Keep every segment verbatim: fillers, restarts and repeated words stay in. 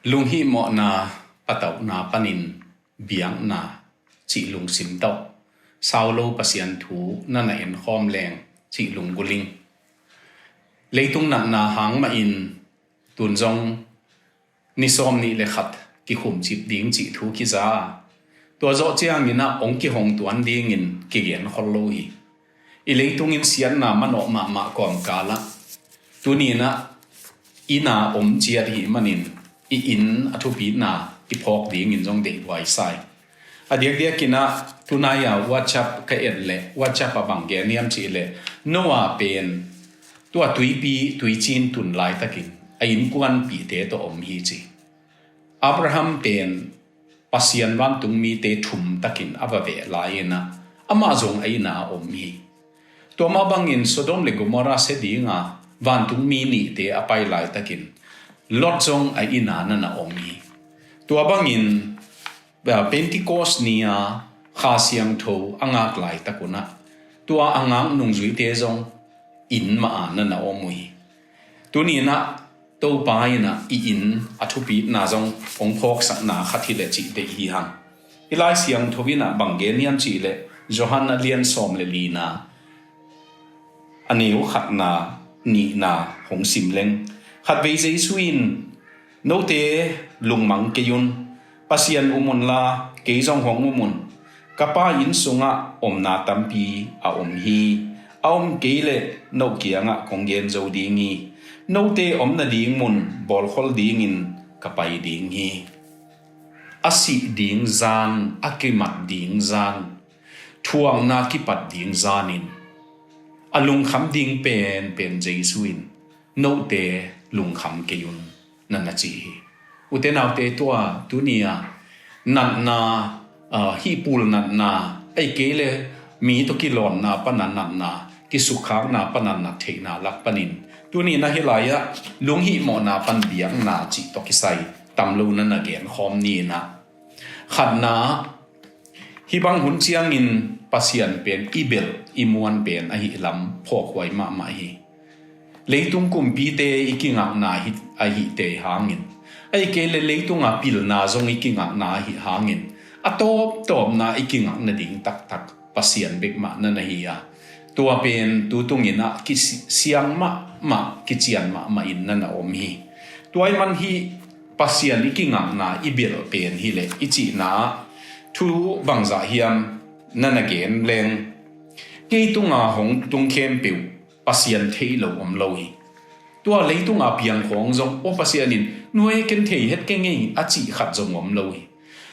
Lunghihmawhna patauhna panin biakna cih lungsim tawh sau lo Pasian thu na na enkhawm leng cih lunggulh ing. Leitung natna hang mahin tun zong ni sawm nih le khat kikhumcip ding cih thu kiza a, tua zawh ciangin ah hong kihong tuan dingin kigen khol lo hi. I leitung in siatna manawh mahmah kawmkal ah tuni in ah inn a om ciat hi manin i inn a thupitna i phawk dingin zong deihhuai sa hi. A diakdiakin ah tunai a WhatsApp ka et leh WhatsApp ah bang gen hiam cih leh Noah pen tua tuipi tuicin tun laitakin a innkuanpihte tawh om hi ci. Abraham pen Pasian vantungmite thum takin a va veh lai-in ah amah zong a inn a om hi. Tua mah bangin Sodom le Gomorrah sia dinga vantungmi nihte a pai laitakin Lot zong a inn a na na om hi. Tua bangin Pentecost ni-a Kha Siangtho a ngak laitak un ah tua a ngak nungzuite zong inn mah a na na om uh hi. Tuni in ah Topa in ah i inn a thupitna zong hong phawksakna khat hi leh cih deih hi hang. I Lai Siangtho in ah bang gen hiam cih leh Johan a lian sawm le lina a neu khatna nihna hong sim leng. Khatvei Jesu in, "Note lungmang kei un, Pasian um unla kei zong hong um un. Ka Pa inn sungah omna tampi a om hi. A om kei leh note kiangah kong gen zo ding hi. Note om nading mun bawlkhol dingin ka pai ding hi." A sih ding zan, a kimat ding zan, thuakna kipat ding zanin a lungkham ding penpen Jesu in, "Note lungkham kei un," na na ci hi. Ute naute, tua tuni-a natna, ah, hih pul natna, ei kei le mi tawh kilawnna pana natna, kisukkhakna pana nat theihna lak panin tuni-in ah hih lai-ah lunghihmawhna pan biakna cih tawh kisai tam lo na na genkhawm ni-in ah, khatna, hih bang hun ciangin Pasian pen i belh i muan pen ahi lam phawkhuai mahmah hi. Leitung kumpite i kingakna hi, ahi tei hangin, ei kei le leitunga pilna zong i kingakna ahi hangin, a tawptawpna i kingak nading taktak Pasian bek mah na na hi a, tua pen tu tungin ah kisiang mahmah, kician mahmah in na na om hi. Tua ahih man hih Pasian i kingakna i belh pen hi leh i cihna ah thu bangzah hiam na na gen leng, kei tunga hong tung khempeuh Pasian thei lo om lo hi. Tua leitunga piang khawng zong, "Aw Pasian in nuai ken thei het kei ngei," a cih khat zong om lo hi.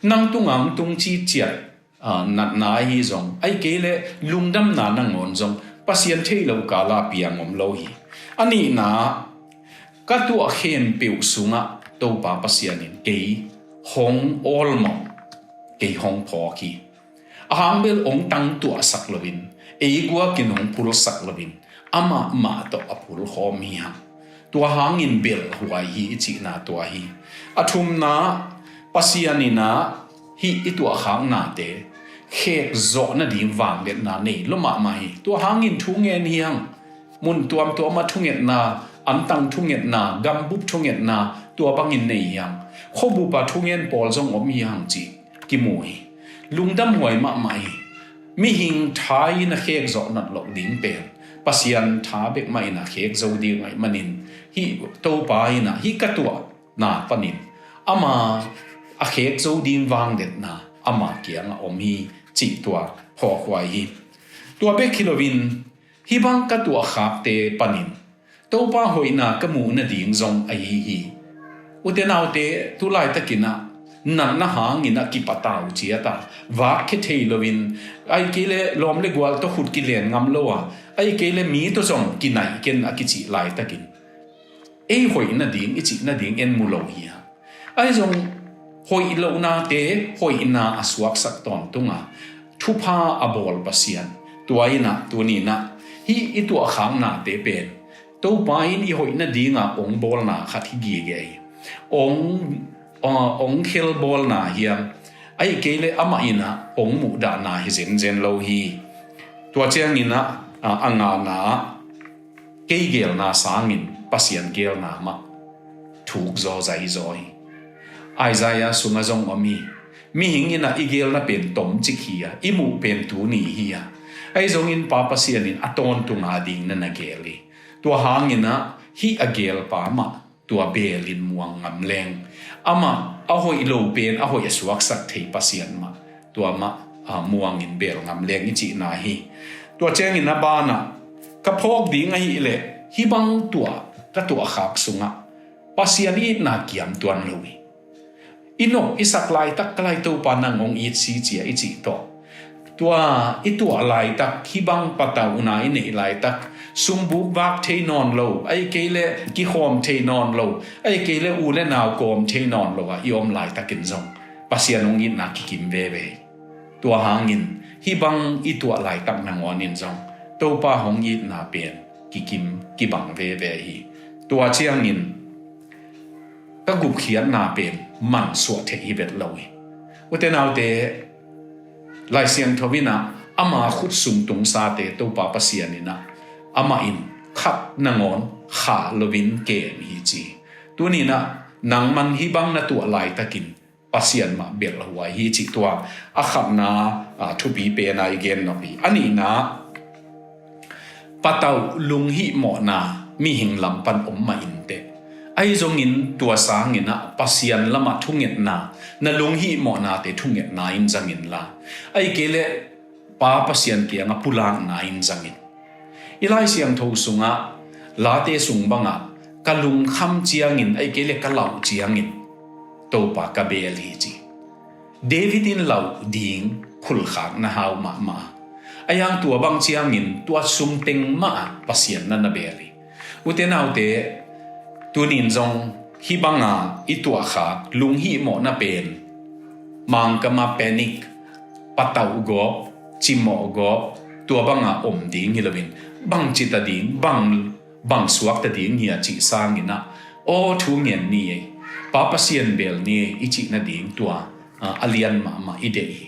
Nang tunga hong tung citciat, ah, natna ahi zong, ei kei le lungdamna nangawn zong Pasian thei lo kala piang om lo hi. A nihna, ka tuah khempeuh sungah Topa Pasian in kei hong awlmawh, kei hong phawk hi. A hang bel hong tangtuahsak loin, ei guakin hong phulsak loin, amah mah tawh a phulkhawm hi hang. Tua hangin belhhuai hi i cihna tua hi. A thumna, Pasian in ah hih i tuahkhaknate khek zawh nading vangliatna nei lua mahmah hi. Tua hangin thu ngen hi hang. Mun tuamtuamah thungetna, antang thungetna, gambup thungetna, tua bangin nei hi hang. Khuabupa thungen pawl zong om hi hang cih kimu hi. Lungdamhuai mahmah hi. Mihing tha in a khek zawh nat loh ding pen Pasian tha bek mah in a khek zo ding ahih manin, hih Topa in ah hih ka tuahna panin ama a khek zo ding vangliatna ama kiangah om hi cih tua phawkhuai hi. Tua bek hi loin, hih bang ka tuahkhakte panin Topa hoihna ka muh nading zong ahi hi. Ute naute, tu laitakin ah natna hangin ah kipatau ciat a, vak khia thei loin, ei kei le lawm le gual tawh khut kilen ngam lo a, ei kei le mi tawh zong kinai ken a kicih laitakin, ei hoih nading i cih nading en mu lo hi a. Ahi zong, hoih lohnate hoihna a suaksak tawntunga thupha a bawl Pasian, tua in ah tuni in ah hih i tuahkhaknate pen Topa in i hoih nadinga hong bawlna khat hi gige hi. Hong, ah, hong khel bawlna hiam, ahih kei le amah in ah hong muhdahna hi zenzen lo hi. Tua ciangin ah, ah, a ngana ah, kei geelna sangin Pasian geelna mah thuk zaw zai zaw hi. Isaiah sungah zong om hi. Mihing in ah i gelna pen tomcik hi a, i muh pen tuni hi a, ahi zongin Pa Pasian in a tawntung a ding na na gel hi. Tua hangin ah hih a gelpa mah tua belin muang ngam leng, amah a hoih lo pen a hoih a suaksak thei Pasian mah tua mah, a, muangin bel ngam leng i cihna hi. Tua ciangin a banah ka phawk ding ahih leh hih bang tua ka tuahkhak sungah Pasian itna kiam tuan lo hi. I nop i sak laitak ka lai Topa nang hong it si cia i cih tawh, tua i tuah laitak, hih bang patauhna i neih laitak, sungbuk vak thei nawn lo, ahih kei leh kikhawm thei nawn lo, ahih kei leh u le nau kawm thei nawn lo ah i om laitakin zong Pasian hong itna kikim veve hi. Tua hangin hih bang i tuah laitak nangawnin zong Topa hong itna pen kikim kibang veve hi. Tua ciangin ka gupkhiatna pen mansuah theih hi vet lo hi. Ute naute, Lai Siangtho in ah ama khut sung tungsate Topa Pasian in ah amah in khat nangawn khah loin kem hi ci. Tuni in ah nangman hih bang na tuah laitakin Pasian mah belh huai hi cih tua a khatna, a, thupi pen a i gen nop hi. A nihna, patauh lunghihmawhna mihing lam pan om mah inteh, ahi zongin tua sangin ah Pasian lamah thungetna, na lunghihmawhnate thungetna in zang inla, ahih kei leh Pa Pasian kiangah pulakna in zang in. I Lai Siangtho sungah Late sung bangah ka lungkham ciangin, ahih kei leh ka lauh ciangin Topa ka bel hi ci. David in lauh ding khulkhak na hau mahmah a, a yang tua bang ciangin tua sung teng mah ah Pasian na na bel hi. Ute naute, tunin zong hih banga i tuahkhak lunghihmawhna pen Mangkama panic, patauh gawp, cimawh gawp, tua banga om ding hi loin, bang cita ding, bang, bang suakta ding hi a cih sangin ah, aw thu ngen ni ei, Pa Pasian bel ni ei i cih nading tua, a, a lian mahmah i deih hi.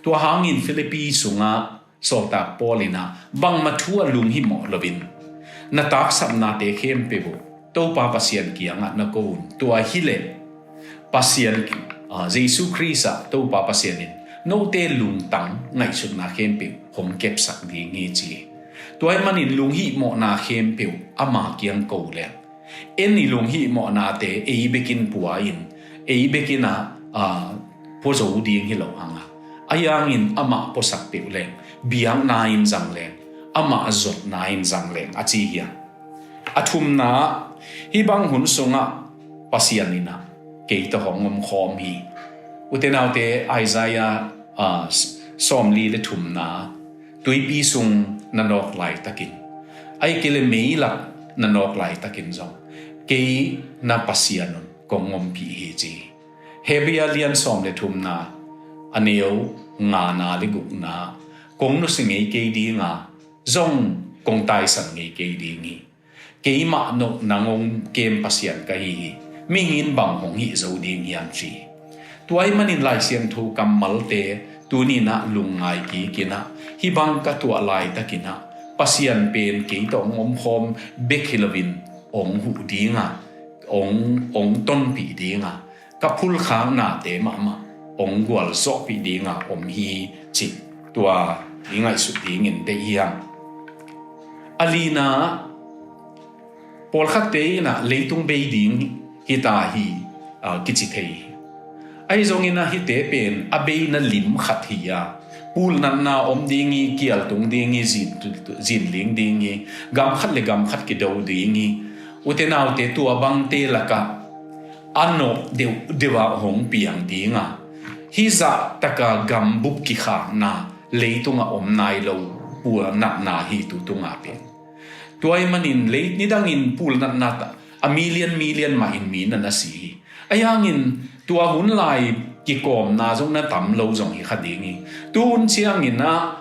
Tua hangin Filipi sungah Sawltak Paul in ah bangmah thu ah lunghimawh loin, na taksapnate khempeuh uh Topa Pasian kiangah na ko un. Tua hileh Pasian, a, Jesu Khrist ah Topa Pasian in note lungtang ngaihsutna khempeuh hong kepsak ding hi ci. Tua ahih manin lunghihmawhna khempeuh ama kiang ko leng, en i lunghihmawhnate ei bekin pua in, ei bekin ah, a, puazo ding hi lo hang a, a yangin amah puasak peuh leng, biakna in zang leng, amah zotna in zang leng a ci hi a. A thumna, hih bang hun sungah Pasian in ah kei tawh hong omkhawm hi. Ute naute, Isaiah, a, s-, sawmli le thumna, tuipi sung na nawk laitakin, ahih kei leh meilak na nawk laitakin zong, kei na Pasian un kong ompih hi ci. Hebrew lian sawm le thumna, a neu ngana le gukna, kong nusia ngei kei ding a, zong kong taisan ngei kei ding hi. Keimah no nang hong kem Pasian ka hi hi. Mihing in bang hong hih zo ding hiam ci. Tua ahih manin Lai Siangtho kammalte tuni in ah lungngai kik in ah, hih bang ka tuah laitakin ah Pasian pen kei tawh hong omkhawm bek hi loin, hong huh ding a, hong, hong tonpih ding a, ka phulkhaknate mahmah hong gualzawhpih ding a om hi cih tua i ngaihsut dingin deih hi hang. A lina, pawlkhatte in ah leitung bei ding hi ta hi, a, kici thei hi. Ahi zongin ah hihte pen a beina lim khat hi a, pulnatna om ding hi, kialtung ding hi, zin, zinling ding hi, gam khat le gam khat kido ding hi. Ute naute, tua bangte lakah a nawh deuhdeuh ah hong piang ding a, hih zah taka gambup kikhakna, leitungah om nai lo pulnatna hi tu tungah pen. Tua ahih manin lei nidangin pulnatna ta, a million million mah in mi na na si hi. A yangin tua hun lai kikawmna zong na tam lo zong hi kha ding hi. Tu hun ciangin ah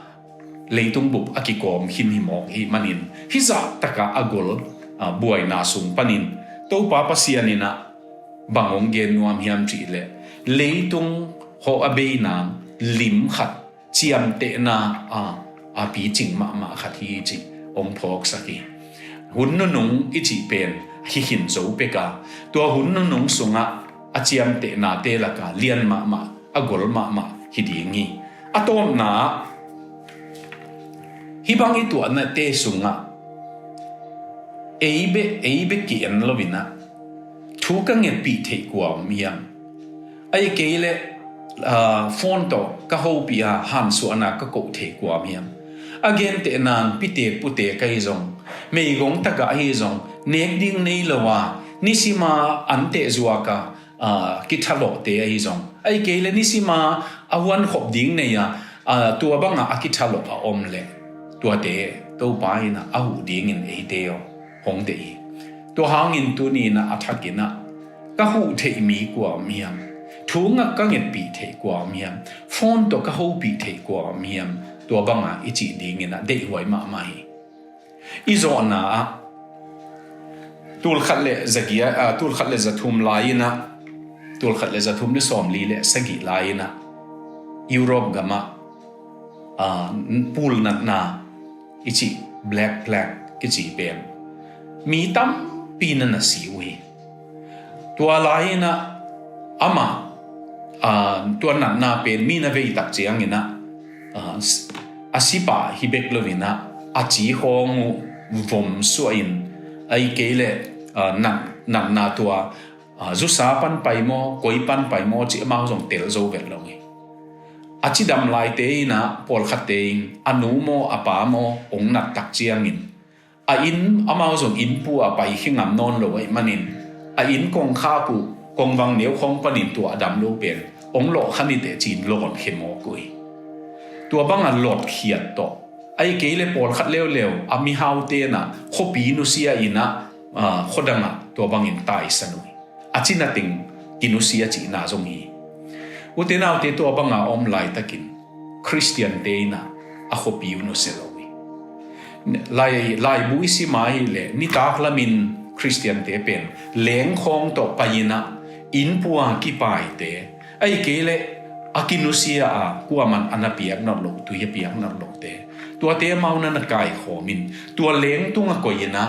leitung bup a kikawm khin hi mawk ahih manin, hih zah taka a gol, a, buaina sung panin Topa Pasian in ah bang hong gen nuam hiam cih leh, leitung hawh a beina lim khat, ciamtehna a, a picing mahmah khat hi cih hong phawksak hi. Hun nunung i cih pen hi khin zo pek a, tua hun nunung sungah a ciamtehnate laka lian mahmah, a gol mahmah hi ding hi. A tawpna ah, hih bang i tuahnate sungah ei bek, ei bek ki-en loinah thu ka ngetpih theih kua om hiam? Ahih kei leh, aa, phone tawh ka hopih a hansuahna ka koh thei kua om hiam? A gentehna in pitek putek ahi zong, meigong tagah ahi zong, nek ding nei lo a, nisima anteh zuak a, aa, kithalawhte ahi zong, ahih kei leh nisima a huankhop ding nei a, aa, tua banga a kithalawh a om leh, tuate Topa in a huh dingin eite aw hong deih hi. Tua hangin tuni in a thakin a ka huh theih mi kua om hiam? Thu ngak ka ngetpih theih kua om hiam? Phone tawh ka hopih theih kua om hiam? Tua banga i cih dingin a deihhuai mahmah hi. I zawhna ah, tulkhat le zagia, ah, tulkhat le zathum lai-in a, tulkhat le zathum le sawmli le sagih lai-in a, Europe gamah, ah, pulnatna i cih, Black Plague kici pen, mi tampi na na si uh hi. Tua lai-in a, amah, aa, tua natna pen mi na vei tak ciangin a, aa, a sipah hi bek loin a, a ci khawng uh vom suahin, ahih kei leh, aa, nat, natna tua, aa, zusa pan pai maw, koi pan pai maw cih amau zong tel zo vet lo hi. A cidam laite in a, pawlkhatte in a nu maw, a pa maw hong nat tak ciangin, a inn, amau zong innpu a pai khe ngam nawn lo ahih manin, a inn kongkhak uh, kongvang neu khawng panin tua a dam lo pen hong lawh kha ni teh ci-in lawnkhia mawk uh hi. Tua banga lotkhiat tawh, ahih kei leh pawlkhat leuleu a mihaute in a khuapi nusia in a, aa, khuadangah tua bangin taisan uh hi. A cina teng kinusia cihna zong hi. Ute naute, tua banga om laitakin Khristiante in a, a khuapi uh nusia lo hi. Lai, laibu i sim a hih leh, nitak lamin Khristiante pen lengkhawng tawh pai-in a, innpu a kipaite, ahih kei leh a kinusia a, kuaman a na piak nawn loh, tui a piak nawn lohte, tuate amau na na kaikhawmin, tua lengtung a koi-in a,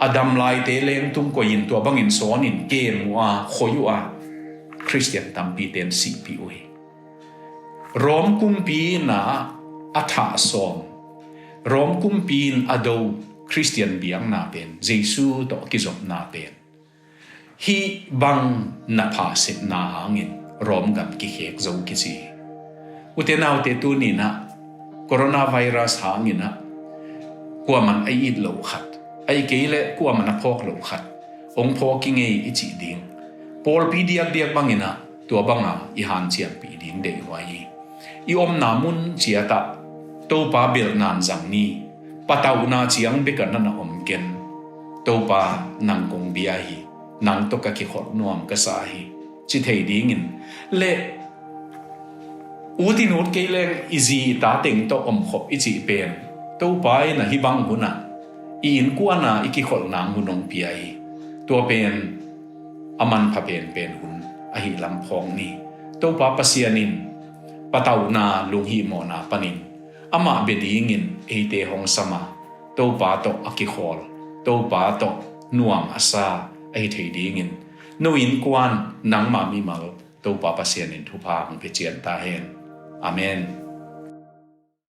a dam laite lengtung koi-in, tua bangin sawnin kem uh a, khoi uh a, Khristian tampite in sihpih uh hi. Rom kumpi in a, a thah sawm, Rom kumpi in a do Khristian biakna pen, Jesu tawh a kizopna pen, hih bang na pha sepna hangin Rom gam kikhek zo kici hi. Ute naute, tuni in a coronavirus hangin a kuaman a it loh khat, ahih kei leh kuaman a phawk loh khat hong phawk i ngei i cih ding, pawlpi diakdiak bangin a tua banga i hanciampih ding deihhuai hi. I omna mun ciat ah Topa belhna in zang ni. Patauhna ciang bek a na na om ken. Topa, nang kong bia hi. Nang tawh ka kikholh nuam ka sa hi, ci thei dingin, le ut in ut kei leng i zi i ta teng tawh omkhop i cih pen, Topa in a hih bang hun ah i innkuan a i kikholh nang hun hong pia hi. Tua pen a manpha penpen hun ahih lam phawk ni. Topa Pasian in patauhna, lunghihmawhna panin amah bia dingin eite hong sam a, Topa tawh a kikhawl, Topa tawh nuam a sa ahi thei dingin, no innkuan, nangma mimal Topa Pasian in thupha hong pia cian ta hen. Amen.